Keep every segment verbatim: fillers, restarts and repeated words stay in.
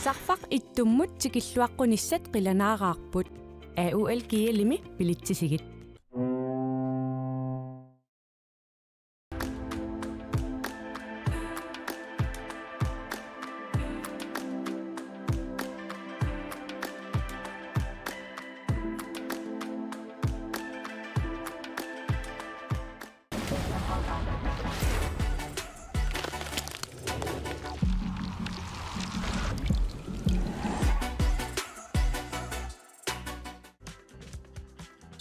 Sarfaq ittummut tikilluaqqunissat qilanaaraarput. A U L G L-imi bilitsisigit.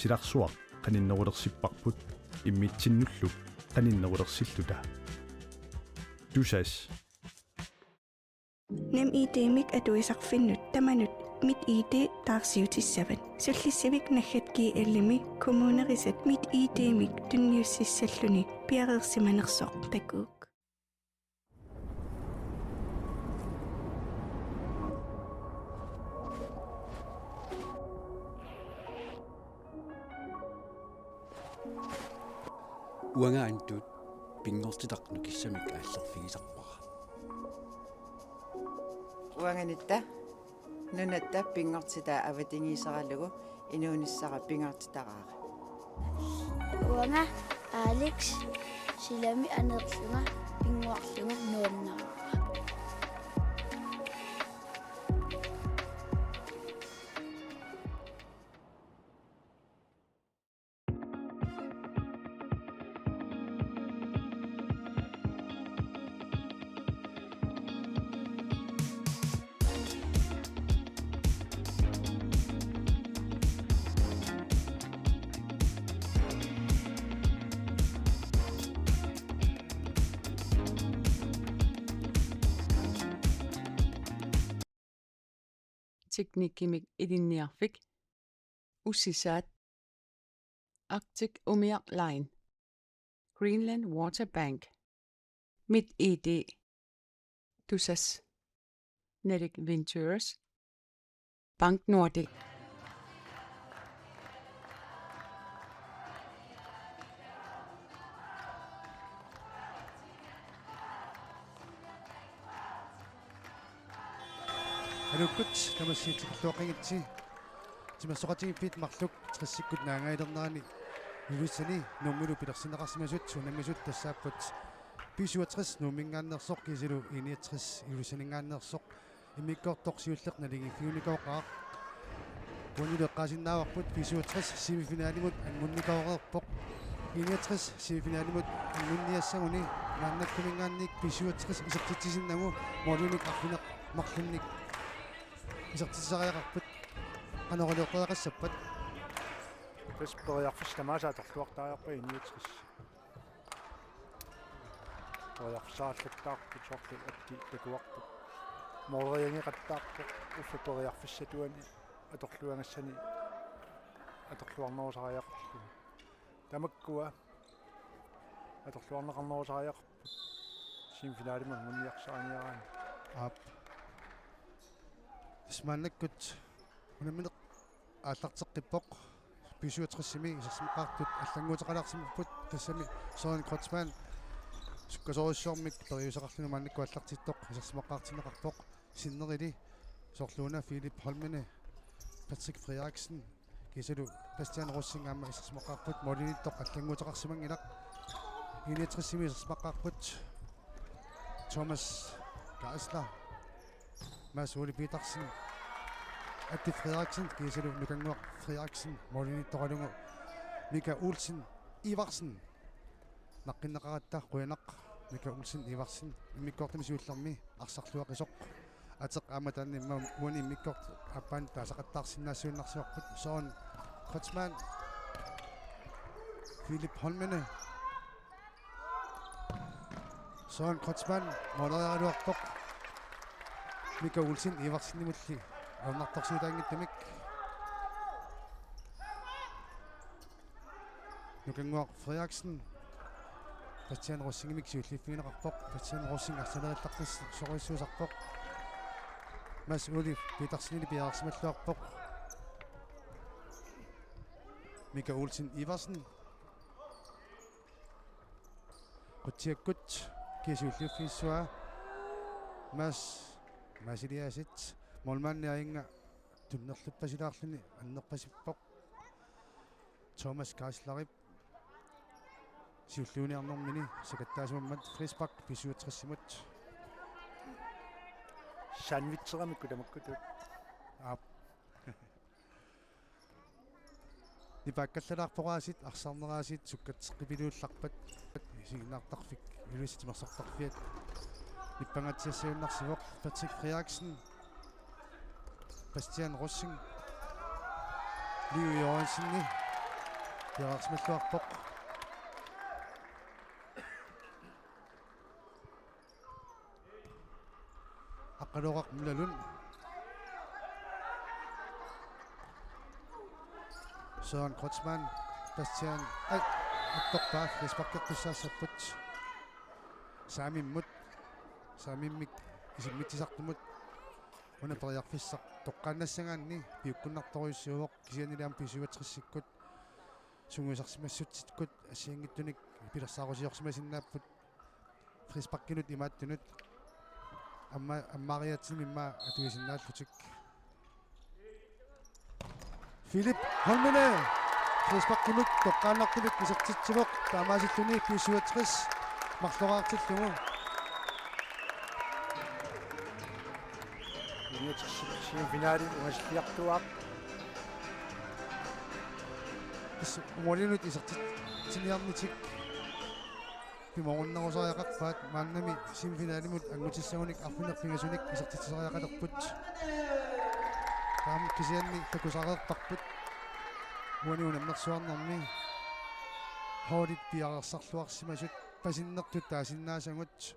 Silarsuaq qaninnerulersipparput immitsinnullu qaninnerulersilluta. Tusass. NemID-mik atuisarfinnut tamanut MitID taarsiutissavat. Sullissivik naggat G L-imi kommunerisat MitID-mik tunniussissalluni piareersimanersoq takuuk. Uanga Antut pinngortitaq nukissamik aallerfigisarpara. Uanga Nitta nunatta pinngortitaa avatangiiseralugu inuunissara pingaartitaraara. Uanga Alex silami aneerlunga pinnguarlunga nuannaraara. Teknikkimik ilinniarfik. Ussisaat. Arctic Umiaq Line. Greenland Water Bank. MitID. Tusass. Nordic Ventures. Bank Nordic. Aluukkut tamassi tikilluaqqigitsi. Timersoqatigiiffik marluk tressikkut naangajalernerani Ilulissani Nuummilu pilersinneqarsimasut unammisut tassaapput B syvogtres Nuumminngaanneersoq kiisalu I niogtres Ilulissaninngaanneersoq. Immikkoortoq siulleq naligiiffiunikooqaaq. Uanilu eqqaasinnaavarput B syvogtres semifinalimut anngunnikooreerpoq. I niogtres semifinalimut anngunniassaguni maannakkuminngaanniit B syvogtres isertitsisinnagu målinik arfineq-marlunnik isertitsisariaqarput. Qanoq iliortariaqassappat? Tassa periarfissat tamaasa atorluartariaqarpaat I niogtres. Periarfissaallattaarput soorlu atti takuarput. Måleriangeqattaarpoq uffa periarfissatuani atorluagassani atorluarnerusariaqarluni. Tamakkua atorluarneqarnerusariaqarput semifinalimut anguniarsaaniaraanni. Aap. Tassa maannakkut unammineq aallarteqqippoq. B syvogtres-imi isersimaqqaartut allannguuteqalaarsimapput, tassami Søren Kreutzmann sukkasoorujussuarmik periuseqarluni maannakkut aallartittoq isersimaqqaartinneqarpoq. Sinnerili soorlu una Philip Holmene, Patrick Frederiksen kiisalu Bastian Rosing aamma isersimaqqaarput, målimiittoq allannguuteqarsimanngilaq. I niogtres-imi isersimaqqaarput Thomas Geisler, Mads Ole Petersen, Atti Frederiksen kiisalu Nukannguaq Frederiksen, målimiittoqalugu Mika Olsen Iversen. Naqqinneqaratta qujanaq Mika Olsen Iversen, immikkoortumi siullermi arsarluaqisoq. Ateq aamma taanna immaqa uani immikkoortoq aappaanut taasaqattaarsinnaassuinnarsivarput. Søren Kreutzmann, Philip Holmene, Søren Kreutzmann måleriaraluarpoq. Mika Olsen Iversenimulli ajornartorsiutaanngitsumik. Nukannguaq Frederiksen Bastian Rosingimik siulliuffigineqarpoq. Bastian Rosing arsalerillaqqisorujussuusarpoq. Mads Ole Petersenili piareersimalluarpoq. Mika Olsen Iversen. Qutsiakkut kia siulliuffigissavaa. Mads Masiliasit, målmandi aingua tunnerluppasilaarluni annerpasippoq. Thomas Geislerip siulliuniarnermini sakattaasimammat frispark B syvogtresimut. Sandwicheramikku tamakkutut. Aap. Nipaakkallalaarpoq aasiit, arsarneq aasiit sukkatseqqipiluullarpat isiginnaartarfik Ilulissat timersortarfiat. Nipangatsiassajunnarsivoq Patrick Frederiksen. Bastian Rosing. Liu Jørgensen piareersimalluarpoq. Aqqaluoqaq Møller Lund. Søren Kreutzmann, Bastian, ai, attorpaa, frisparkertussaassapput. Saamimmut, saamimmik isimmitsisartumut. Una periarfissaq toqqaannassagaanni piukkunnartorujussuuvoq, kisiannili aamma B syvogtresikkut sungiusarsimassutsikkut assigiinngitsunik pilersaarusiorsimasinnaapput. Frisparkinut imaattunut amma-, ammaariaatsimik immaqa atuisinnaallutik. Philip Holmene frisparkimut toqqaannartumik isertitsivoq, taamaasilluni B syvogtres marloriartillugu. Inuussutsimmi finaali ungasilliartuaaq. Tassa målinut isertitsiniarnitik pimoorunnerusariaqarpaat, maannami semifinalimut anngutissagunik arfineq-pingasunik isertitseriaqalerput. Taama kisianni takusareerparput. Uani unammersuarnermi holdit piareersarluarsimasut pasinnertut taasinnaasagut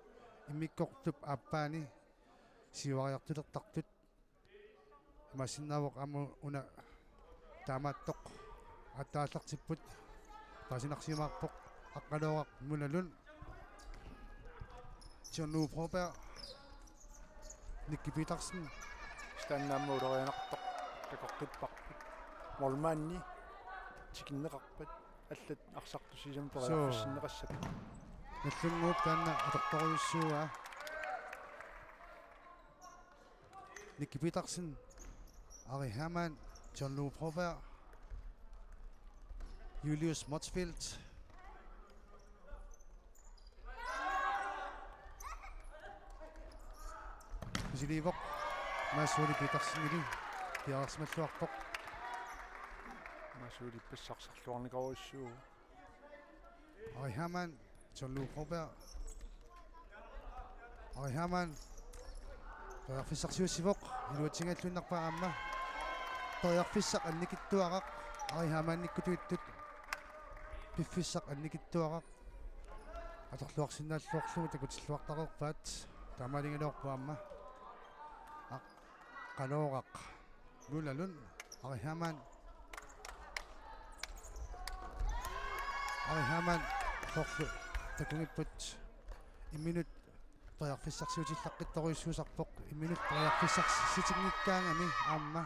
immikkoortup aappaani siuariartulertartut. Imaassinnaavoq aamma una taamaattoq aatsaallartipput. Paasinarsimaarpoq Aqqaluoqaq Møller Lund. John Lou Broberg. Nicky Petersen. Taanna aamma ulorianartoq takoqqipparput. Målmandi tikinneqarpat allat arsartuut sisamat periarfissinneqassapput. Nallunnguup taanna atortorujussuuaa. Nicky Petersen, Ari Hermann, John Lou Broberg, Julius Motzfeldt. Misiliivoq Mads Ole Petersenili piareersimalluarpoq. Mads Ole ippassaq arsarluarnikuuvoq. Ari Hermann, John Lou Broberg. Ari Hermann. Periarfissarsiussivoq, iluatsinngilluinnarpaa aamma. Periarfissaq annikitsuaraq, Ari Hermannikkut ittut. Piffissaq annikitsuaraq. Atorluarsinnaalluarlugu takutilluartareerpaat. Taamaaligaluarpoq aamma. Aqqaluoqaq Møller Lund, Ari Hermann. Ari Hermann, soorlu takugipput imminut periarfissarsiutillaqqittorujussuusarpoq, imminut periarfissarsitinngikkaangami aamma.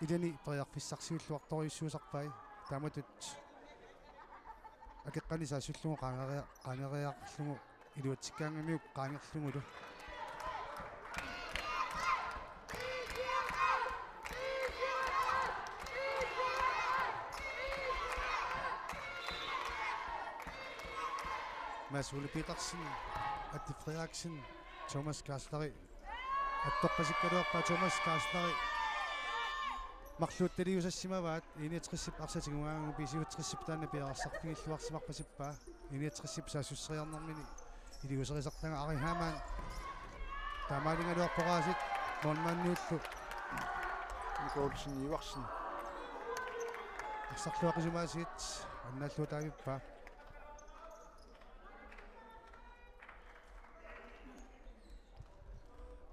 Ilani periarfissarsiulluartorujussuusarpai, taamatut akeqqani saassullugu qaangeria-, qaangeriarlugu iluatsikkaangamiuk qaangerlugulu. Mads Ole Petersen, Atti Frederiksen, Thomas Geisleri. Attorpasikkaluarpaa Thomas Geisleri. Marluuttaliusassimavaat, enogtresip arsaq tigugaangagu B syvogtresip taanna piareersarfigilluarsimarpasippaa. Enogtresip saassusseriarnermini iliuuserisartagaq Ari Hermann. Taamaaligaluarpoq aasiit målmandiullu Nicole Iversen. Arsarluaqisumaassiit annaalluataavippaa.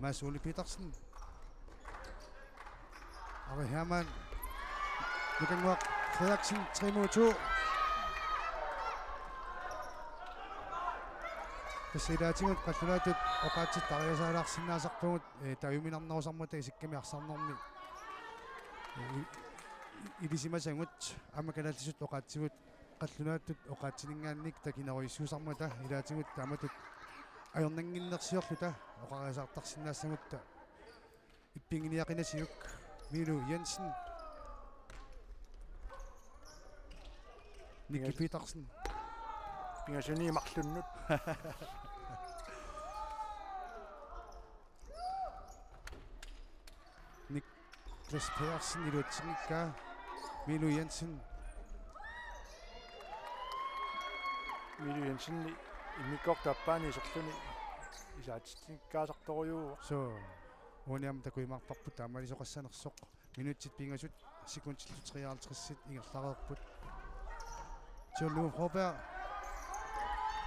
Mads Ole Petersen. Ari Hermann. Nukannguaq Frederiksen, tre mod to. Tassa ilaatigut qallunaatut oqaatsit tariasaalaarsinnaasarpagut, eh, tajuminarnerusarmata isikkami arsarnermi. Eh, i-, i-, ilisimasagut aamma kalaallisut oqaatsivut qallunaatut oqaatsininngaanniit takinerujussuusarmata ilaatigut taamatut ajornannginnersiorluta oqariasaartarsinnaassamutta. Ippiginiaqinasiuk Milu Jensen. Nikki Petersen. Pingasuni marlunnut. Niklas Petersen iluatsinngikkaa. Milu Jensen. Milu Jensen immikkoortup aappaani iserluni isaatitsinngikkaasartorujuuvoq. Suu. Uani aamma takujumaarparput taamaalisoqassanersoq. Minutsit pingasut sekundillu treoghalvtreds ingerlareerput. John Lou Froberg,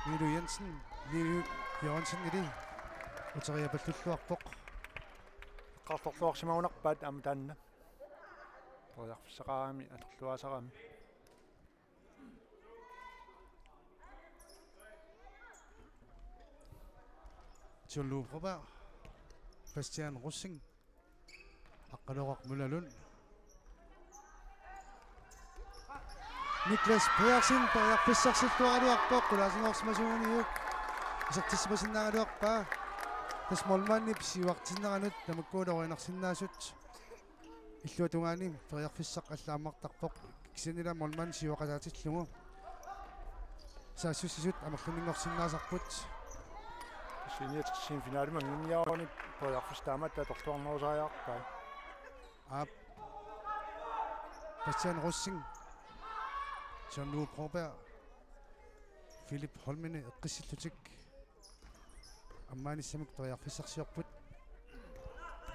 Milu Jensen, Milu Jørgensen ili uteriapallulluarpoq. Eqqartorluarsimagunarpaat aamma taanna. Periarfissaqarami atorluaasarami. John Lou Froberg, Bastian Rosing, Aqqaluaq Møller Lund. Niklas Petersen periarfissarsilluaraluarpoq, qulaasinngorsimasuuniuk isertissimasinnaagaluarpaa. Tassa målmandip siuartinneranut tamakkuullunilu originarsinnaasut. Illuatungaani periarfissaq alla ammartarpoq. Kisiannili målmandi siuaqataatillugu saassussisut amerlanninngorsinnaasarput. Seniortsin finalimi anguniaruni periarfissaq taamaattoq atorluarnerusariaqarpaa. Aap. Bastian Rosing, John Lou Broberg, Philip Holmene eqqissillutik ammaanissamik periarfissarsiorput.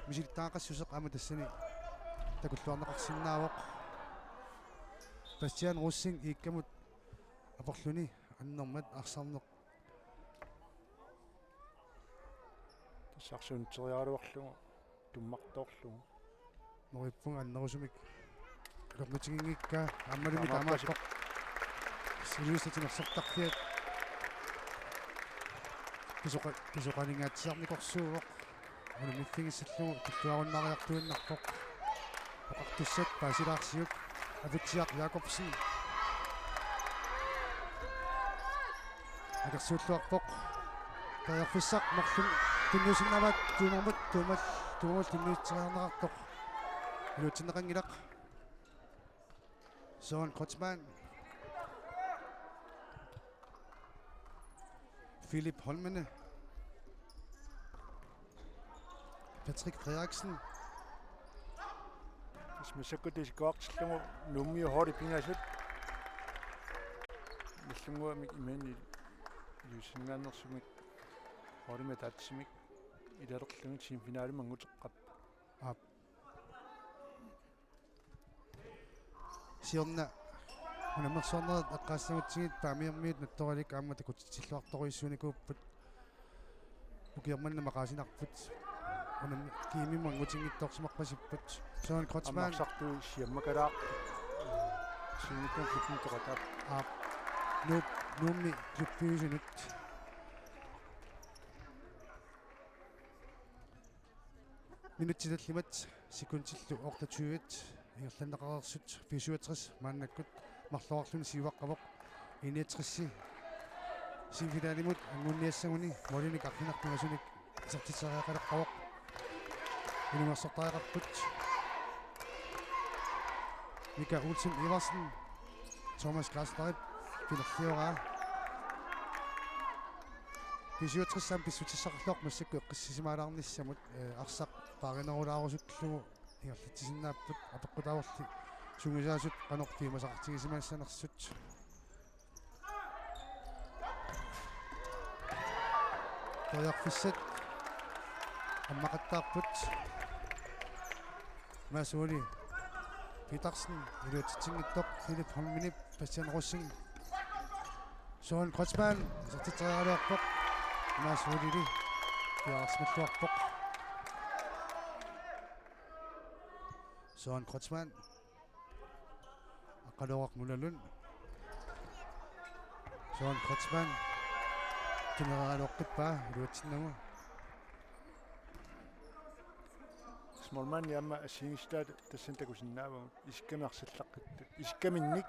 Misilittagaqassuseq aamma tassani takulluarneqarsinnaavoq. Bastian Rosing iikkamut aporluni annermat arsarneq. Tassa arsuunitseriaraluarlugu tummartoorlugu. Neriuppunga annerusumik. Ilornutiginngikkaa aammalumi taamaappoq. Siluisa timersortarfiat. Pisoqa-, pisoqaningaatsiarnikorsuuvoq. Unammiffigissalluni tulluarunnaariartuinnarpoq. Oqartussat paasilaarsiuk. Aputsiaq Jakobsen. Akersuulluarpoq. Periarfissaq marlunnik tunniusinnaavaat tuunermut tuumal-, tuumut tunniuteriarneqartoq. Iluatsinneqanngilaq. Søren Kreutzmann. Philip Holmene. Patrick Frederiksen. Tassa massakkut isikkoqartillugu Nuummi holdit pingasut. Nallunnguamik imaanni iliuusinngaannersumik holdimik ataatsimik ilalerlugit semifinalimi anguteqqapput. Aap. Siorna unammersuarnerit eqqaassagutsigit Paamiormiut Nattoralik aamma takutitsilluartorujussuunikuupput. Ukioq manna maqaasinarput. Unammi-, G M-imut angutinngitsoorsimarpasipput. Søren Kreutzmann. Ammarsartui siammakalaarput. Siumut klubbikkut toqataap. Aap. Nuup-, Nuummi klubbiusunut. Minutsit tallimat sekundillu otteogtyve ingerlanneqareersut B syvogtres maannakkut marloriarluni siuaqqavoq. Enogtres semifinalimut anguniassaguni målinik arfineq-pingasunik isertitseriaqaleqqavoq. Inungersortariaqarput. Mika Olsen Iversen, Thomas Glasnerip pinerlioraa. B syvogtres aamma pissutissaqarluarpoq massakkut eqqissisimaalaarnissamut, eh, arsaq paarinerulaarusullugu ingerlatsisinnaapput apeqqutaavorli sungiusaasut qanoq piumasaqartigisimassanersut. Periarfissat ammaqattaarput. Mads Ole Petersen iluatsitsinngitsoq Philip Holmenip Bastian Rosing. Søren Kreutzmann isertitseriaraluarpoq. Mads Oleli piareersimalluarpoq. Søren Kreutzmann. Aqqaluaq Møller Lund. Søren Kreutzmann. Tuneraluaqqippaa iluatsinnagu. Målmandi aamma assigiinngisitaat tassani takusinnaavagut. Isikkamik arsallaqqittoq. Isikkaminnik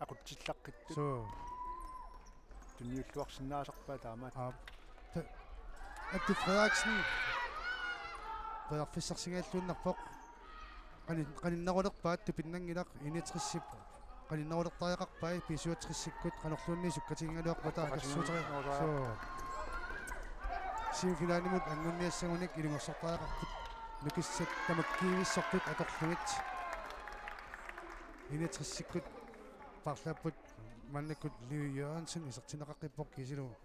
aqutsillaqqittoq. Suu. Tunniulluarsinnaasarpaa taamaat. Aap. Ta-, Attu Frederiksen. Periarfissarsigalluinnarpoq. Qani-, qaninnerulerpaat, tupinnanngilaq, I-niogtresip qaninnerulertariaqarpai, B syvogtresikkut qanorluunniit sukkatigigaluarpata. Aqqa-, akassuuteri-, qatigigaluarpata. Suu. Semifinalimut anguniassagunik ilungersortariaqarput. Nukissat tamakkiivissortut atorlugit. I-niogtresikkut paarlaapput, maannakkut Liu Jørgensen isertinneqaqqippoq kisianni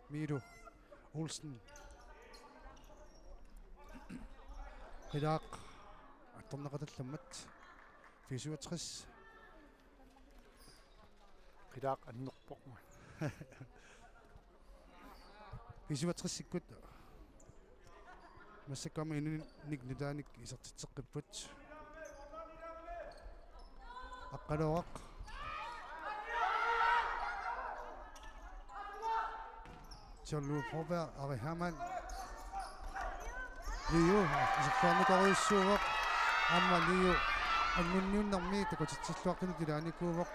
Miilu Olsen. Qilaaq attorneqatallammat. B syvogtres. Qilaaq annerpoq. B syvogtresikkut. Massakkut aamma inuuninnik nutaanik isertitseqqipput. Aqqaluaraq. John Lou Forberg, Ari Hermann. Liu, iserluarnikorujussuuvoq. Aamma Liu, angunniunnermi takutitsilluartunut ilaanikuuvoq.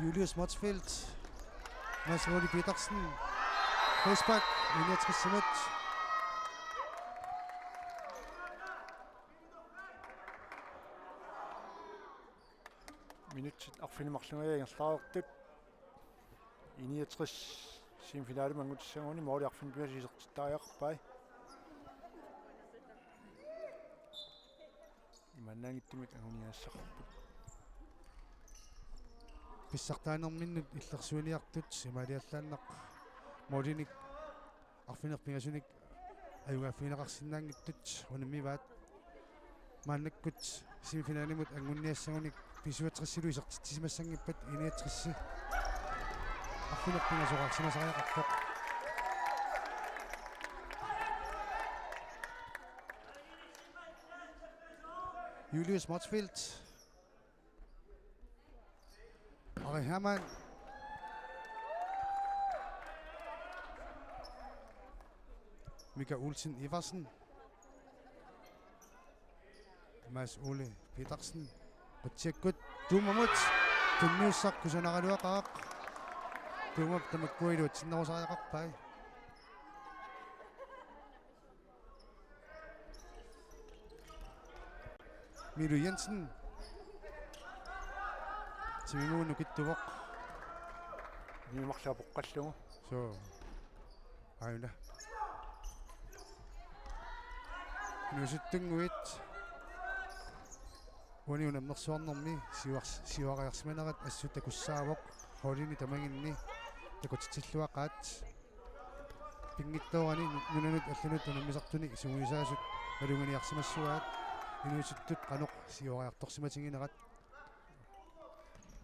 Julius Motzfeldt, Mads Ole Petersen, frispark, I-niogtresimut. Minutsit arfineq-marlunngillat ingerlareersut. I-niogtres semifinalimut angutissagunik måli arfineq-pingasut isertittariaqarpai. Imaannaanngitsumik anguniagassaqarput. Pissartaanerminnut illersuiniartut imaaliallaannaq målinik arfineq-pingasunik ajugaaffigineqarsinnaanngitsut unammivaat. Maannakkut semifinalimut anguniassagunik B syvogtresilu isertitsisimassanngippat I-niogtres arfineq-pingasoqarsimasariaqarpoq. Julius Motzfeldt. Ari Hermann. Mika Olsen Iversen. Mads Ole Petersen. Qutsikkut. Tuumamut. Tunniussaq kusanaraluaqaaq. Tuumap tamakku iluatsinnerusariaqarpai. Milu Jensen. Timimut nukittuvoq. Niumarlaapoqqallugu. Suu. Aajuna. Inuusuttunnguit. Uani unammersuarnermi siuars-, siuariarsimanerat assut takussaavoq. Holdini tamaginni takutitsilluaqaat. Pinngitsoorani nunanut allanut unammisartuni sungiusaasut maluginiarsimassuaat inuusuttut qanoq siuariartorsimatiginerat.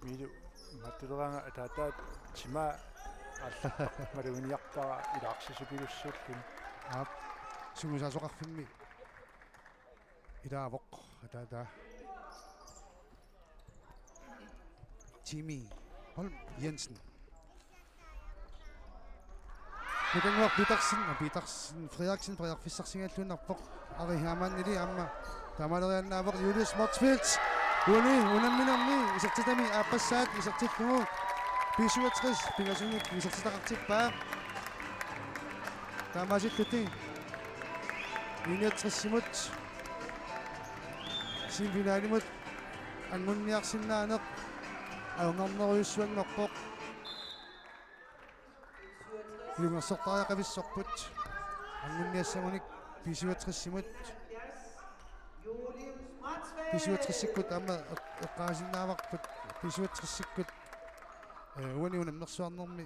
Miilu mattuleraanga ataataat timaa alla maluginiarpara ilaarsisupilussuulluni. Aap, sungiusaasoqarfimmi ilaavoq ataataa. Jimmy Holm Jensen. Nukannguaq Petersen, Petersen Frederiksen periarfissarsigalluinnarpoq. Ari Hermannili aamma taamaaleriaannaavoq Julius Motzfeldt. Uani unamminermi isertitami aappassaat isertillugu B syvogtres pingasunik isertitaqartippaa. Taamaasillutik I-niogtresimut semifinalimut anguniarsinnaaneq ajornarnerujussuanngorpoq. Ilungersortariaqavissorput anguniassagunik B syvogtresimut. B syvogtresikkut aamma eq-, eqqaasinnaavarput. B syvogtresikkut, eh, uani unammersuarnermi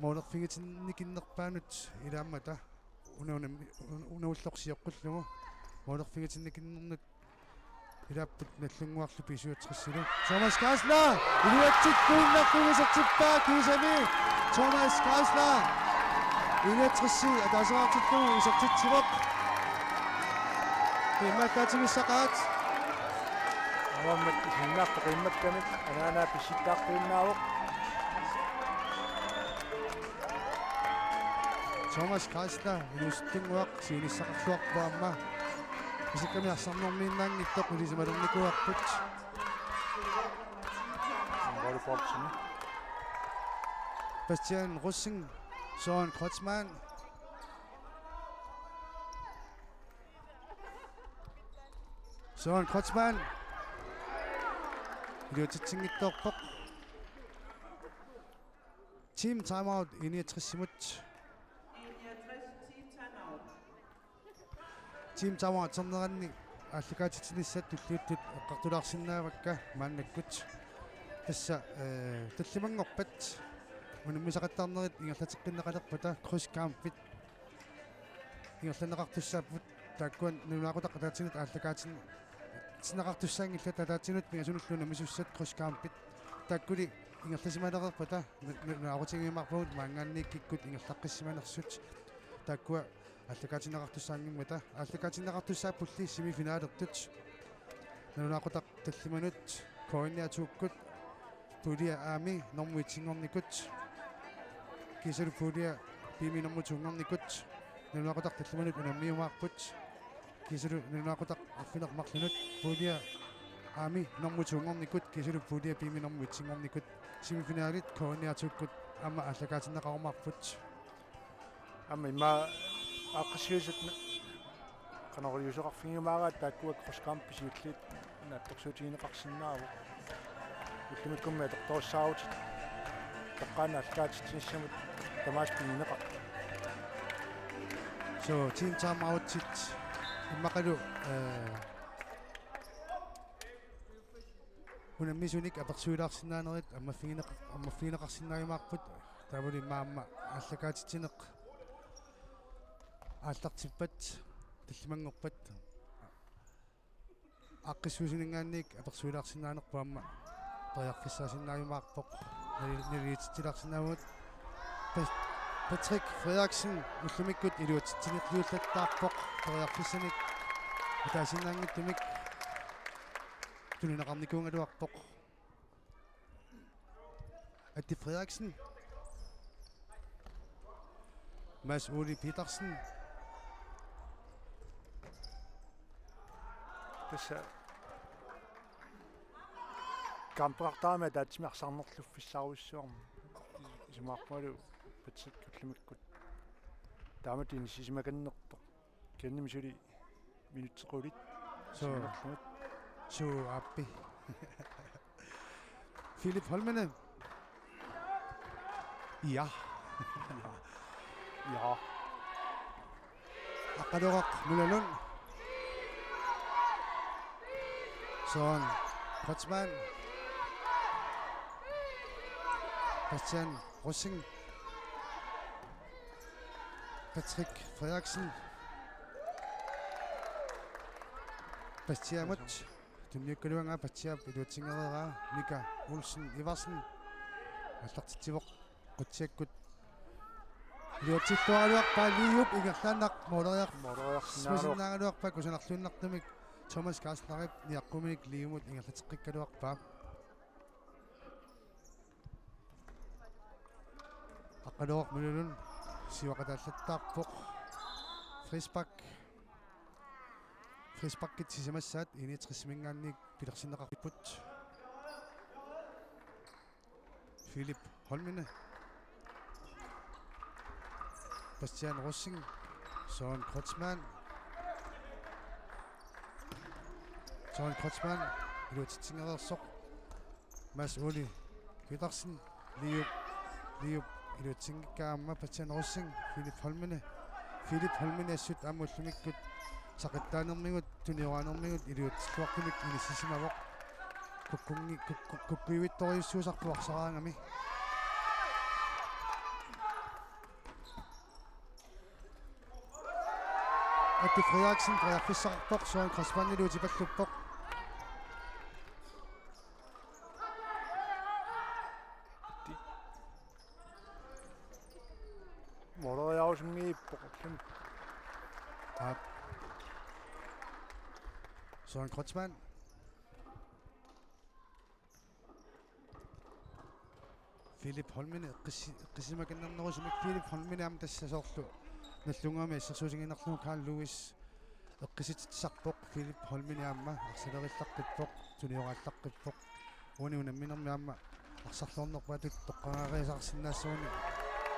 målerfigitinnikinnerpaanut ilaammata una-, unam-, una-, unamulloq sioqqullugu målerfigitinnikinnernut ilaapput Nagdlunguarlu B syvogtresilu. Thomas Geisler! Iluatsittuinnarlugu isertippaa kiisami. Thomas Geisler! Iluatsitsi ataaseqartillugu isertitsivoq. Qiimmattaatigisaqaat. Aamma isiginnaartut qiimmattamik anaanaa pissittaartuinnaavoq. Thomas Geisler, Inuusuttunnguaq, siunissaqarluarpoq aamma. Isikkamik arsarnermiinnaanngitsoq ilisimalernikuuarput. Volleyballsimi. Bastian Rosing, Søren Kreutzmann. Søren Kreutzmann. Iluatsitsinngitsoorpoq. Team timeout I niogtres-imut. Team timeout-erneranni aallakaatitsinissat tulliuttut eqqartulaarsinnaavakka maannakkut. Tassa, eh, tallimanngorpat unammisaqattaarnerit ingerlateqqinneqalerpata krydskampit ingerlanneqartussaapput, taakkua nalunaaqutaq ataatsinut aallakaatin-, -tinneqartussaanngillat ataatsinut pingasunullu unammisussat krydskampit taakkuli ingerlasimalereerpata na-, na-, nalunaaqutigiumaarpagut maanngaanniit kikkut ingerlaqqissimanersut, taakkua aallakaatinneqartussaanngimmata. Aallakaatinneqartussaappulli semifinalertut. Nalunaaqutaq tallimanut K N R to-kkut pulje A-mi normu et-inngornikut. Kiisalu pulje B-mi normu to-nngornikut. Nalunaaqutaq tallimanut unammiumaarput. Kiisalu nalunaaqutaq arfineq-marlunut pulje A-mi normu to-nngornikut. Kiisalu pulje B-mi normu et-inngornikut. Semifinalit K N R to-kkut aamma aallakaatinneqarumaarput. Aamma immaqa aaqqissuisut qanoq iliuuseqarfigiumaaraat, taakkua krydskampit siulliit naatsorsuutigineqarsinnaavoq. Ullumikkummi atortorussaavugut toqqaannaq aallakaatitsinissamut tamaasa pigineqarpoq. So, team timeout-it immaqalu, eh, unammisunik apersuilaarsinnaanerit ammaffigineq-, ammaffigineqarsinnaajumaarput. Taavalu immaqa aamma aallakaatitsineq aallartippat, tallimanngorpat aaqqissuisuninngaanniit apersuilaarsinnaanerput aamma periarfissaasinnaajumaarpoq. Nali-, nalilitsitsilaarsinnaavugut. Pa-, Patrick Frederiksen ullumikkut iluatsitsinerliullattaarpoq, periarfissanik ataasinnaanngitsumik tunineqarnikuugaluarpoq. Atti Frederiksen. Mads Ole Petersen. Tassa kampeqartarami ataatsimik arsarnerluffissaarujussuarmik. Isumaqarpungalu Patrick ullumikkut taamatut inissisimakannerpoq. Kisianni suli minutsit qulit. Suu. Sinnerlugit. Suu aappi. Philip Holmene. Ja. Ja. Aqqaluaq Møller Lund. Søren Kreutzmann. Bastian Rosing. Patrick Frederiksen. Bastiamut. Tunniukkaluaraa Bastiap iluatsingereeraa. Mika Olsen Iversen. Aallartitsivoq. Qutsiakkut. Iluatsilluaraluarpaa Liup ingerlaannaq mooleriar-, mooleriarsinnaagaluarpaa. Smasinnaagalluarpaa kusanarluinnartumik Thomas Gastnerip niaqquminik Liumut ingerlateqqikkaluarpaa. Aqqaluaq Møller Lund siuaqataallattaarpoq. Frispark. Frisparkit sisamassaat I niogtres-iminngaanniit pilersinneqarput. Philip Holmene. Bastian Rosing. Søren Kreutzmann. Søren Kreutzmann. Iluatsitsingereersoq. Mads Ole Petersen. Liup. Liup. Iluatsinngikkaa aamma Bastian Rosing. Philip Holmene. Philip Holmene assut aamma ullumikkut saqittaanermigut, tunioraanermigut iluatsilluartumik inissisimavoq. Kukkunngi-, kukku-, kukkuivittorujussuusarpoq arsaraangami. Atti Frederiksen periarfissaqarpoq, Søren Kreutzmannillu tipalluppoq. Atti. Mooleriarusunngippoq ullumi. Aap. Søren Kreutzmann. Philip Holmene eqqissi-, eqqissisimakannernerusumik Philip Holmene aamma tassa soorlu nallunnguamik assersuutigiinnarlugu Carl Lewis eqqissititsisarpoq, Philip Holmene aamma arsalerillaqqippoq, tunioraallaqqippoq. Uani unamminermi aamma arsarluarnerpaatut toqqagaariasaarsinnaassuunik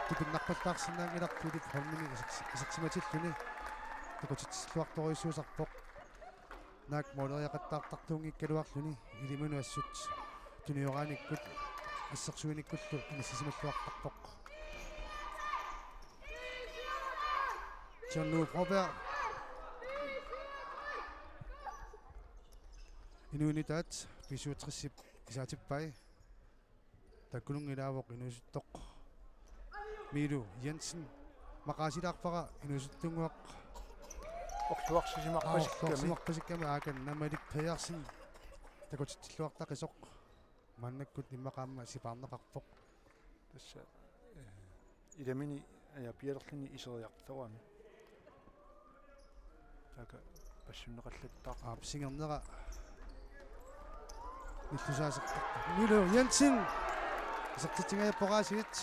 tupinnarpallaarsinnaanngilaq Philip Holmimi iserti-, isertimatilluni takutitsilluartorujussuusarpoq. Naak måleriaqattaartartuunngikkaluarluni iliminut assut tunioraanikku assersuinikkullu inissisimalluartarpoq. John Lou Broberg. Inuit nutaat B syvogtres-ip isaatippai. Taakkununnga ilaavoq inuusuttoq Miilu Jensen. Maqaasilaarpara inuusuttunnguaq. Orluarsisimarpasikkami. Orluarsisimarpasikkami Aakan Namalik Pedersen takutitsilluartaqisoq. Maannakkut immaqa aamma sipaarneqarpoq. Tassa, eh, ilamini, ja, pialerluni iseriartorami. Taakku passunneqallattaarpoq. Aap, singernera nillusaasertarpoq. Miilu Jensen. Isertitsingajapparaasiit.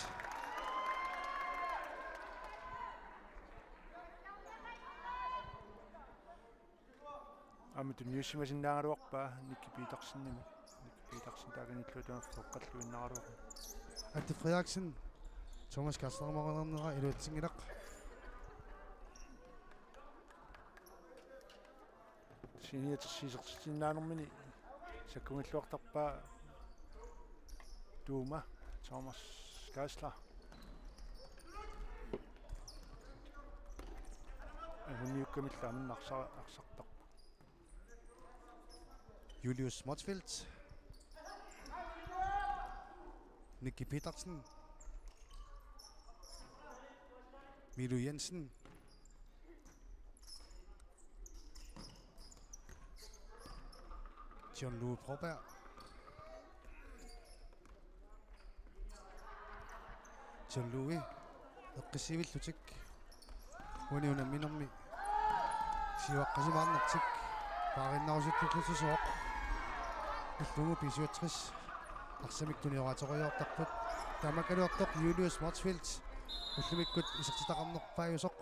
Aamma tunniussimasinnaagaluarpaa Nicky Petersenimut. Nicky Petersen taakaniilluta toqqalluinnaraluarpoq. Atti Frederiksen, Thomas Katzler-imut iluatsinngilaq. Senior isertitsinnaanermini sakkungilluartarpaa tuuma Thomas Katzler. Anguniukkamillu aamma arsa-, arsartarpoq. Julius Motzfeldt. Nicky Petersen. Miilu Jensen. John Lou Broberg. John Lou eqqissivillutik. Uani unamminermi siuaqqasimaarnertik paarinnarusuttuullusisoq. Illugu B syvogtres arsamik tunioraaterujoortarput. Taamaakkaluartoq Julius Motzfeldt ullumikkut isertitaqarnerpaajusoq.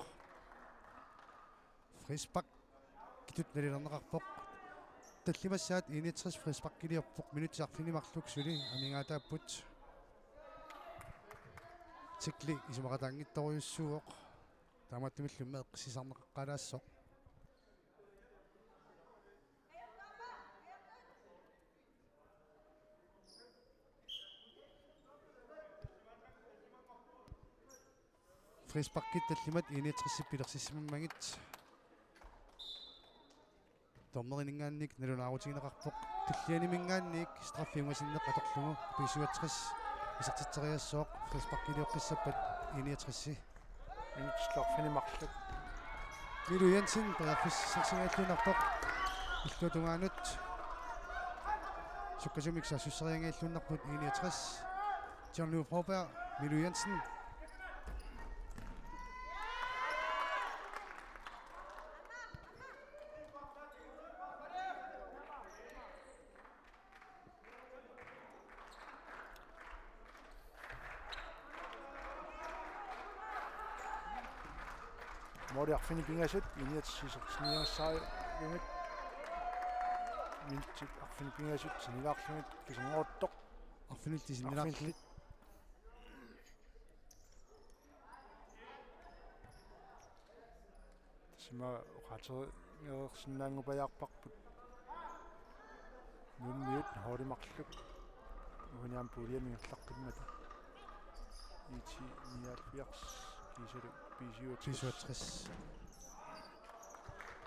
Frispark. Kitut nalilerneqarpoq. Tallimassaat enogtres frisparkiliorpoq minutsit arfineq-marluk suli amigaataapput. Tikli isumaqataanngitsorujussuuvoq. Taamaattumillu immaqa eqqissisarneqaqqaalaassoq. Frisparkit tallimat enogtresip pilersissimammagit. Dommerininngaanniit nalunaarutigineqarpoq. Tullianiminngaanniit straffiumasinneq atorlugu B syvogtres isertitseriassaaq frisparkilioqqissappat enogtres. Minutsit arfineq-marluk. Miilu Jensen periarfissarsingajalluinnarpoq. Illuatungaanut sukkasumik saassusseriangajalluinnarput enogtres. John Lou Broberg, Miilu Jensen. Måli arfineq-pingasut, enogtres isertinniagassaarlugit. Minutsit arfineq-pingasut sinnilaarlugit, kisianni arfineq-pingasut sinnilaarlugit. Arfinillit. Tassami oqaatigereersinnaanngupajaarparput. Nuummiut holdit marluk. Uani aamma puljemi ingerlaqqimmata. I T nioghalvfjerds, kiisalu B syvogtres. B syvogtres.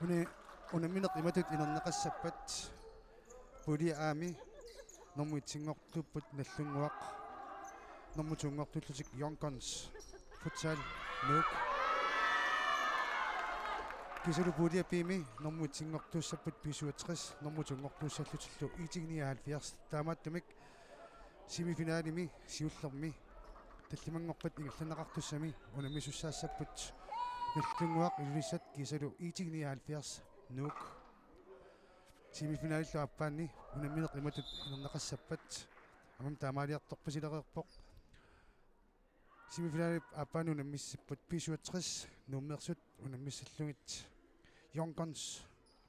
Uani unammineq imatut inerneqassappat. Pulje A-mi nummer et-inngortuupput Nagdlunguaq. Nummer to-nngortuullutik Young Guns Futsal Nuuk. Kiisalu Pulje B-mi nummer et-inngortuussapput B syvogtres, nummer to-nngortuussallutillu I T nioghalvfjerds. Taamaattumik semifinalimi siullermi tallimanngorpat ingerlanneqartussami unammisussaassapput Nagdlunguaq Ilulissat kiisalu I T nioghalvfjerds Nuuk. Semifinalillu aappaanni unammineq imatut inerneqassappat aamma taamaaliortorpasilereerpoq. Semifinalip aappaanni unammissapput B syvogtres Nuummeersut, unammissallugit Young Guns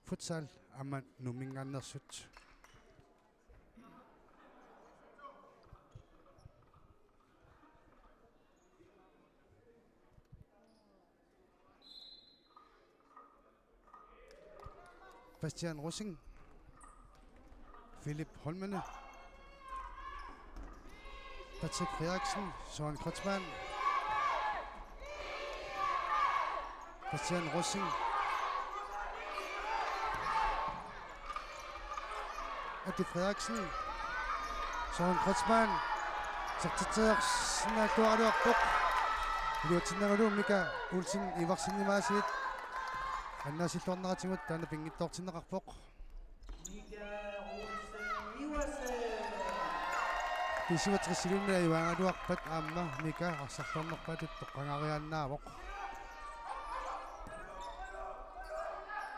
Futsal aamma Nuumminngaanneersut. Bastian Rosing. Philip Holmene. Patrick Frederiksen. Søren Kreutzmann. Bastian Rosing. Ati Frederiksen. Søren Kreutzmann. Isertitseriarsinnaalluaraluarpoq. Iluatsinnaralugu Mika Olsen Iversenimut aasiit. Annaassilluarneratigut taanna pinngitsoortinneqarpoq. B syvogtres-iluunniit ajugaagaluarpat aamma Mika arsarluarnerpaatut toqqagaariaannaavoq.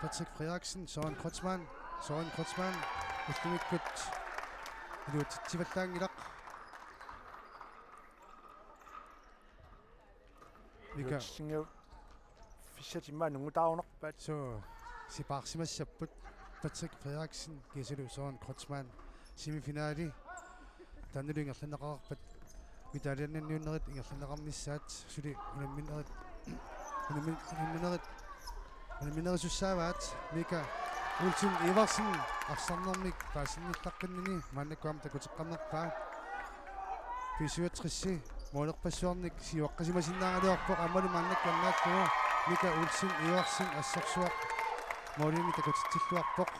Patrick Frederiksen, Søren Kreutzmann, Søren Kreutzmann, ullumikkut iluatsitsivallaanngilaq. Mika. Iluatsinngilaq. Fissat immaqa nungutaarunarpaat. Suu, sipaarsimassapput Patrick Frederiksen kiisalu Søren Kreutzmann semifinali. Taannalu ingerlanneqarpat medaljanniunnerit ingerlanneqarnissaat suli unamminerit unammin-, unamminerit unamminerusussaavaat. Mika Olsen Iversen arsarnermik paasinnillaqqinninni maannakkut aamma takuteqqinnerpaa. B syvogtres-i målerpassuarnik siuaqqasimasinnaagaluarpoq aammalu maannakkut annaallugu Mika Olsen Iversen assorsuaq målinik takutitsilluarpoq.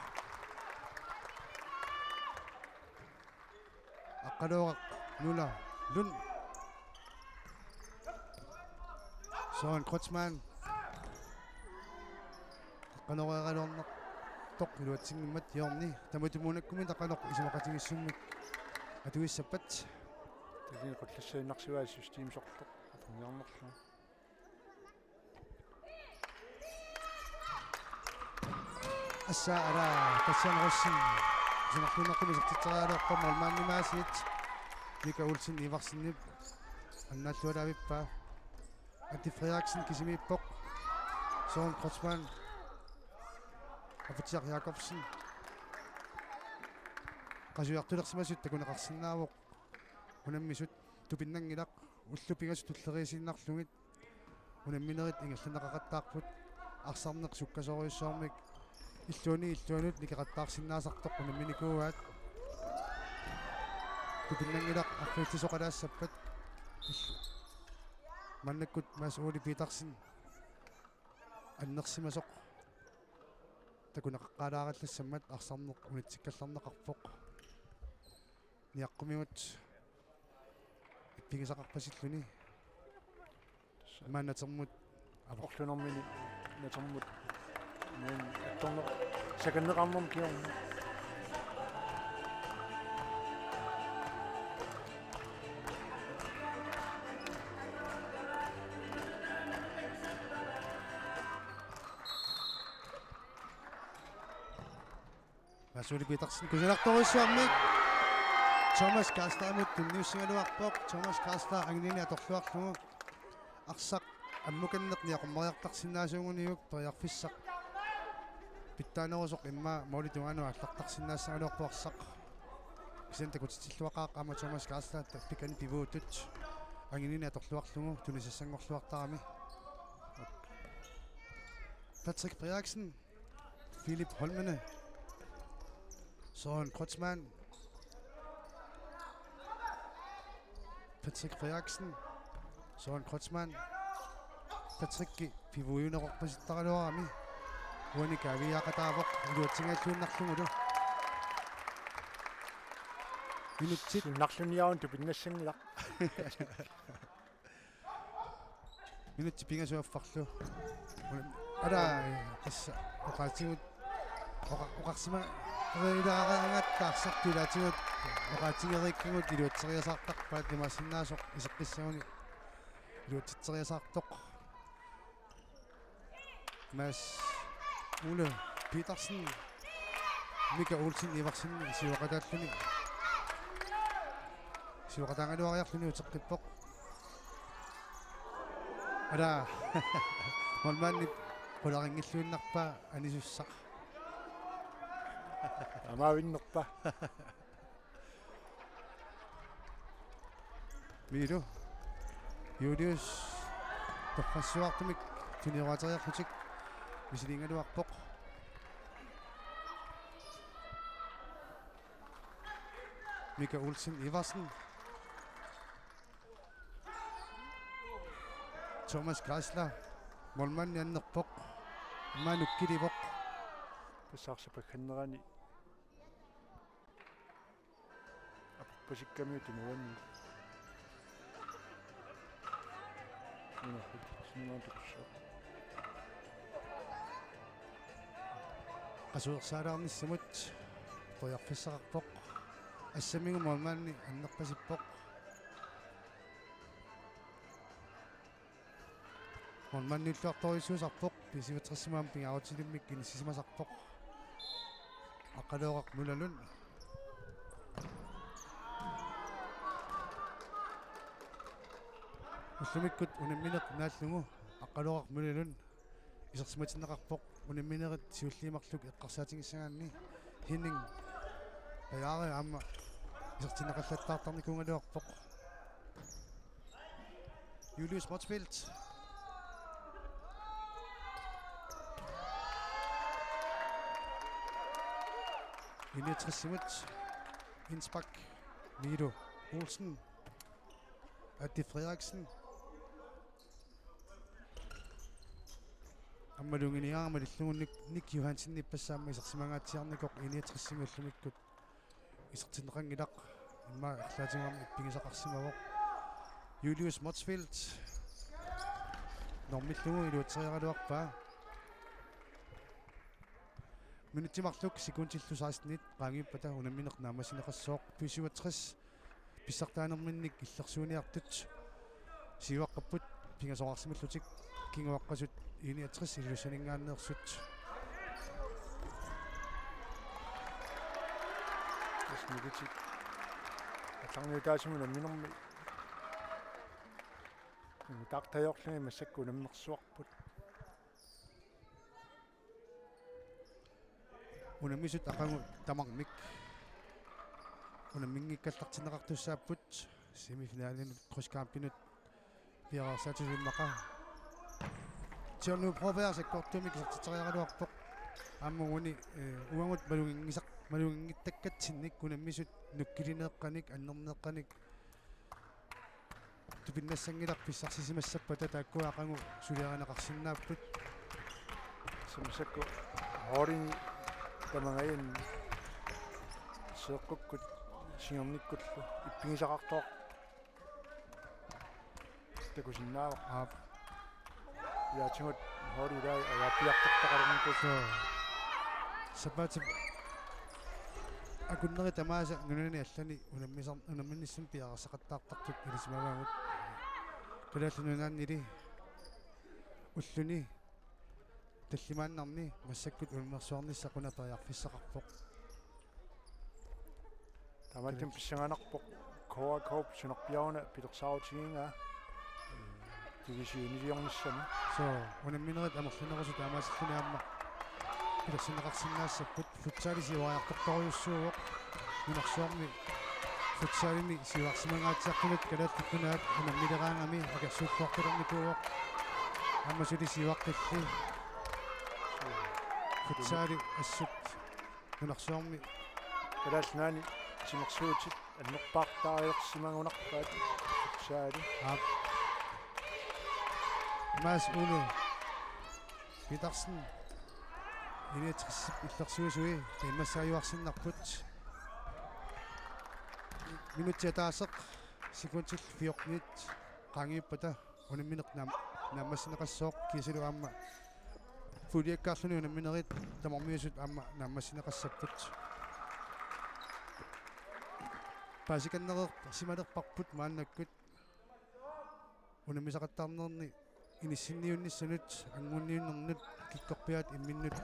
Aqqaluoraq Nuula Lund. Søren Kreutzmann. Aqqaluoreeraluarnartoq iluatsinngimmat hjørne. Tamatumuunakkummi taqanoq isumaqatigiissummik atuissappat. Tagin qullassaannarsivaat systemsortoq atorniarnerlugu. Assa ala Bastian Rosing. Isertitseriarlugu isertitseriarlugu målmandimut aasiit. Mika Olsen Iversenip annaallualaavippaa. Ati Frederiksen kisimiippoq. Søren Kreutzmann. Aputsiaq Jakobsen. Qasujartulersimasut takuneqarsinnaavoq. Unammisut tupinnanngilaq ullut pingasut tulleriiaannarlugit. Unamminerit ingerlanneqaqattaarput arsarneq sukkasoorujussuarmik illuanni illuanut nikeqattaarsinnaasartoq unamminikuuaat. Tupinnanngilaq arfiillisoqalaassappat. Maannakkut Mads Ole Petersen annersimasoq takuneqaqqaalaarallassammat arsarneq unitsikkallarneqarpoq. Niaqqumigut ippigisaqarpasilluni. Maanna natermut aporlunermini natermut. Men attorneq sakanneqarnermik kingorna. Mads Ole Petersen kusanartorujussuarmik Thomas Kaaslerimut tunniussigaluarpoq. Thomas Kaasler anginini atorluarlugu arsaq ammukanneq niaqormariartarsinnaasuuguniuk periarfissaq pitsaanerusoq immaqa målip tungaanut aallartarsinnaassagaluarpoq arsaq. Kisianni takutitsilluaqaaq aamma Thomas Kaasler tappikani pivuutut anginini atorluarlugu tunisassanngorluartarami. Patrick Frederiksen. Philip Holmene. Søren Kreutzmann. Patrick Frederiksen. Søren Kreutzmann. Patrick pivuujuneqarpasittaraluarami. Uani kaaviiaaqataavoq iluatsinngilluinnarlugulu. Minutsit. Sinnarluniarun tupinnassanngilaq. Minutsit pingasut affarlu. Ala, tassa oqaatigut oqa-, oqarsimareeraangatta arsartut ilaatigut oqaatigereerikkagut iluatseriasaartarpaat, imaassinnaasoq iseqqissaguni iluatsitseriasaartoq. Mads Ole Petersen, Mika Olsen Iversen siuaqataalluni. Siuaqataagaluariarluni uteqqippoq. Ala. Målmandip qularinngilluinnarpaa anisussaq. Amaavinnerpa. Miilu Julius torrassuartumik tuniorateriarlutik misiliigaluarpoq. Mika Olsen Iversen. Thomas Geisler. Målmandi annerpoq. Immaqa nukkilivoq. Tassa arsaq paggannerani aporpasikkamiuk tunuanni. Una hutsitsinuan tukussaq. Qasuersaalaarnissamut periarfissaqarpoq. Assammik målmandi annerpasippoq. Målmandiulluartorujussuusarpoq, B syvogtres-imi aamma pingaarutilimmik inissisimasarpoq. Aqqaluoqaq Møller Lund. Ullumikkut unammineq naallugu Aqqaluoqaq Møller Lund isersimatinneqarpoq, unamminerit siulliit marluk eqqarsaatigissagaanni. Henning Bajari aamma isertinneqallattaartarnikuugaluarpoq. Julius Motzfeldt. I-niogtres-imut Jens Bak, Milo Olsen, Adi Frederiksen. Aamma maluginiagara malillugu Nick, Nick Johansen ippassaq aamma isersimangaatsiarnikoq I-niogtres-imi ullumikkut isertinneqanngilaq, immaqa arlaatigut aamma ippigisaqarsimavoq. Julius Motzfeldt normillugu iluatseriaraluarpaa. Minutsit marluk sekundillu seksten qaangiuppata unammineq naammassineqassooq. B syvogtres pissartaanerminnik illersuiniartut siuaqqapput pingasoqarsimallutik kinguaqqasut I-niogtres Ilulissaninngaanneersut. Tassa nikitik allarniutaasimut unamminermi. Taartajoorluni massakkut unammersuarput. Unammisut aqagu tamarmik unamminngikkallartinneqartussaapput, semifinalinut, krydskampinut piareersaatillu immaqa. John Broberg sakkortuumik isertitseriaraluarpoq. Aamma uani, eh, uagut maluginngisaq-, maluginngittakkatsinnik unammisut nukkilineeqqanik, annerneeqqanik tupinnassanngilarput pissarsisimassappata, taakkua aqagu suliarineqarsinnaapput. Tassa massakkut holdini tamangajanik seeqqukkut singernikkullu ippigisaqartoq takusinnaavara. Aap. Ilaatigut holdit ilaat ajaappiartortaqalernikuupput. Soo. Sapaatip akunneri tamaasa nunani allani unammisar-, unamminissamut piareersaqattaartartut ilisimavagut. Kalaallit Nunaannili ulluni tallimaannarni massakkut unammersuarnissaq una periarfissaqarpoq. Taamaattumik pissanganarpoq K A K-p sunarpiaruna pilersaarutigigaa divisioniliornissami. Soo, unamminerit amerlanerusut taamaasilluni aamma pilersinneqarsinnaassapput. Futsali siuariartortorujussuuvoq. Nunarsuarmi futsalimi siuarsimangaatsiartunut Kalaallit Nunaat unammileraangami akersuulluartalernikuuvoq. Aamma suli siuaqqilli futsali assut nunarsuarmi. Kalaallit Nunaanni timersuutit annerpaartaariarsimagunarpaat futsaali. Aap. Mads Ole Petersen, I-niogtres illersuisui, immassaajuarsinnarput. Minutsit ataaseq, sekundit fjortenit qaangiuppata unammineq naam-, naammassineqassooq, kiisalu aamma puljekkaarluni unamminerit tamarmiusut aamma naammassineqassapput. Paasikannereersimalerparput maannakkut unammisaqattaarnerni inissinniunnissanut, anngunniunnernut kikkorpiaat imminnut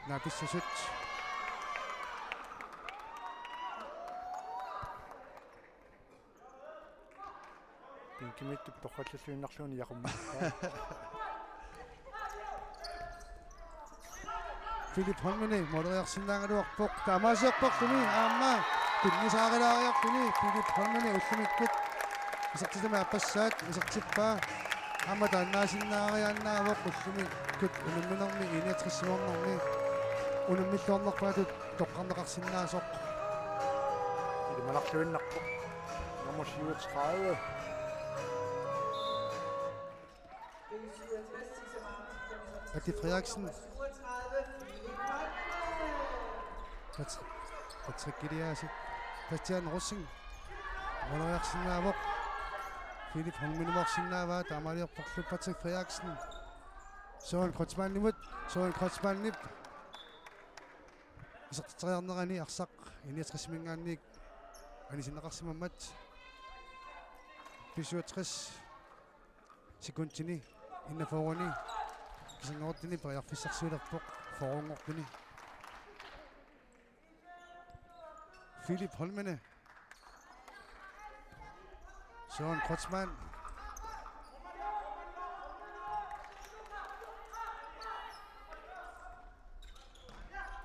naapissasut. Bænkimiittut torrallalluinnarlugu niaqummiippaat. Philip Holmeni måleriarsinnaagaluarpoq, taamaasiorparluni aamma tunniusaarilaariarluni. Philip Holmeni ullumikkut isertitami aappassaat isertippaa. Aamma taannaasinnaariaannaavoq ullumikkut unamminermi I-niogtres-imeernermi unammilluarnerpaatut toqqarneqarsinnaasoq. Imanarluinnarpoq. Nummer syvogtredive. Patrick Frederiksen. Pat-, Patrick Eliasen. Bastian Rosing. Måleriarsinnaavoq. Philip Holmenumoorsinnaavaa, taamaaliorporlu Patrick Frederiksen. Søren Kreutzmannimut. Søren Kreutzmannip isertitseriarnerani arsaq enogtresiminngaanniit anisinneqarsimammat. B syvogtres sekundini enogfyrreni kisanngoruttuni periarfissarsiulerpoq fyrrenngortuni. Philip Holmene. Søren Kreutzmann.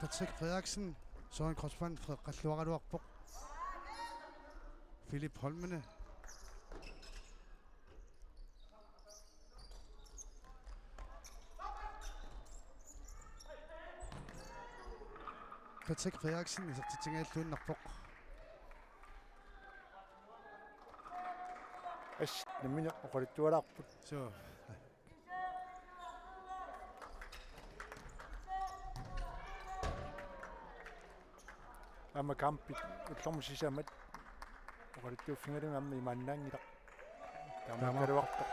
Patrick Frederiksen. Søren Kreutzmann freqqalluaraluarpoq. Philip Holmene. Patrick Frederiksen isertitsingaalluinnarpoq. As, nammineq oqaluttualaarput. Suu. Aamma kampit ullormut sisamat oqaluttuuffigalugit aamma imaannaanngilaq. Taamaakkaluartoq.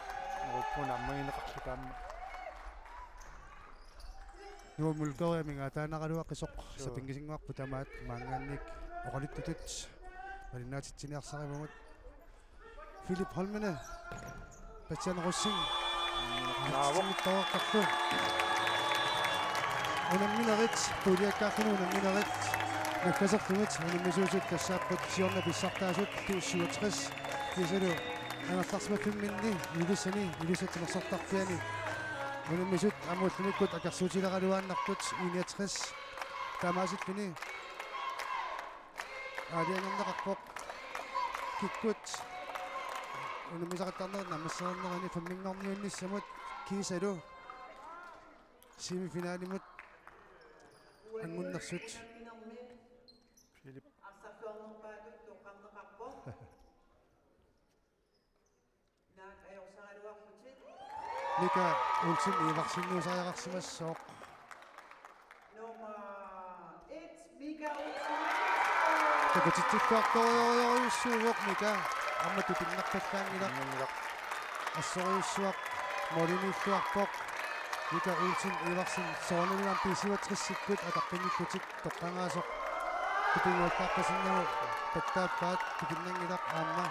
Uagut ammagineqarluta aamma. Nuup Mulgoriamik ataanaraluaqisoq. Suu. Sapinngisaannguarput tamaat maanngaanniit oqaluttutut malinnaatitsiniarsarivagut. Philip Holmene. Bastian Rosing. Naavoq. Aatsaat toortarlu. Unamminerit, puuliakkaarluni unamminerit. Nakkaserlugit unammisuusut tassaapput siorna pissartaasut B syvogtres. Kiisalu angerlarsimaffimminni Ilulissani, Ilulissat timersortarfiani. Unammisut aamma ullumikkut akersuutileraluaannartut U enogtres. Taamaasilluni aalajangerneqarpoq. Kikkut unammisaqattaarnerit naammassereernerani femminngorniunnissamut kiisalu semifinalimut angunnersut. Philip. Mika Olsen Iversen nuusariaqarsimassooq. Takutitsilluartorujorujussuuvoq Mika. Aamma tupinnarpallaanngilaq. Tupinnarpallaanngilaq. Assorujussuaq målimiilluarpoq. Mika Olsen Iversen soorunami B syvogtresikkut ataqqinnillutik toqqagaasoq. Tupinnguallaarpasinnagu pattaappaat tupinnanngilaq aamma.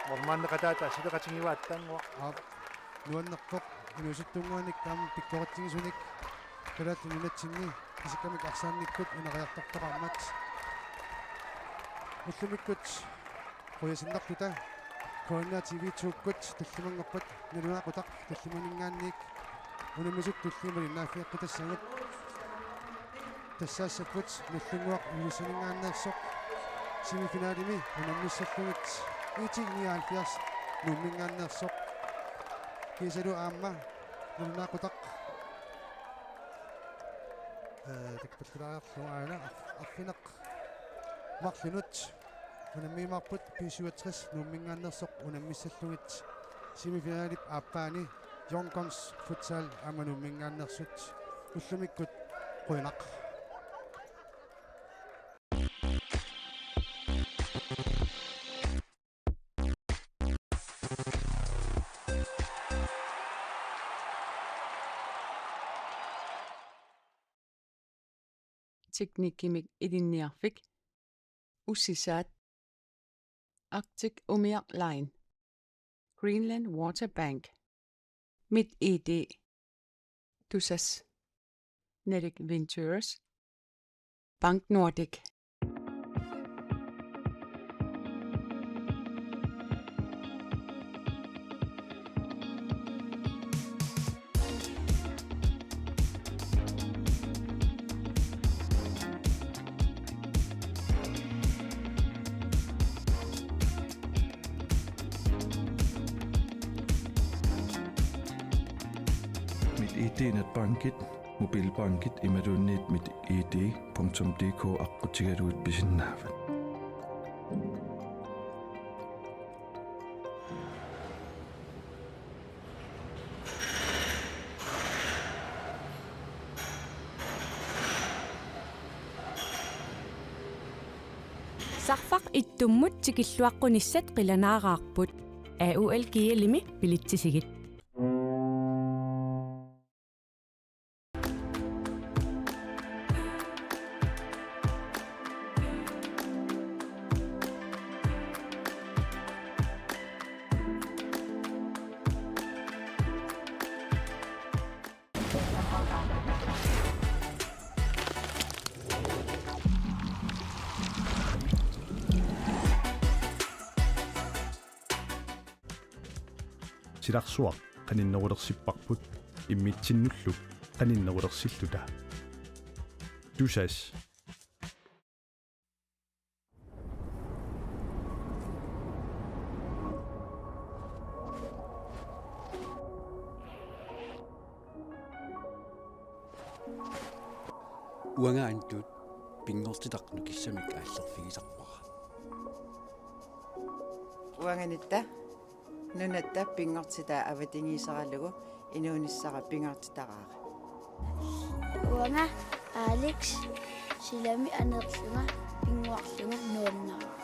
Målmandeqataata sileqatigivaat taannguaq. Aap. Nuannerpoq inuusuttunnguanik taama pikkoritsigisunik Kalaallit Nunatsinni isikkamik arsaannikkut ineriartortoqarmat. Ullumikkut qujasinnarluta K N R T V to-kkut tallimanngorpat nalunaaqutaq tallimaninngaanniit unammisut tulliit malinnaaffigeqqitassagut. Tassaassapput Nagdlunguaq Ilulissaninngaanneersoq. Semifinalimi unammissallugit I T nioghalvfjerds Nuumminngaanneersoq. Kiisalu aamma nalunaaqutaq, eh, takkupallalaariarlugu aana arf-, arfineq-marlunut unammiumaarput B syvogtres Nuumminngaanneersoq unammissallugit semifinalip aappaani. Young Guns Futsal aamma Nuumminngaanneersut. Ullumikkut qujanaq. Teknikkimik ilinniarfik, ussisaat, Arctic Umiaq Line, Greenland Water Bank, MitID, Tusass, Nordic Ventures, Bank Nordik. MitID netbankit, mobilbankit imaluunniit mit I D punktum D K aqqutigalugit pisinnaavat. Sarfaq ittummut tikilluaqqunissat qilanaaraarput. A U L G L-imi bilitsisigit. Silarsuaq qaninnerulersipparput immitsinnullu qaninnerulersilluta. Tusass. Uanga Antut pinngortitaq nukissamik aallerfigisarpara. Uanga Nitta nunatta pinngortitaa avatangiiseralugu inuunissara pingaartitaraara. Uanga Alex silami aneerlunga pinnguarlunga nuannaraara.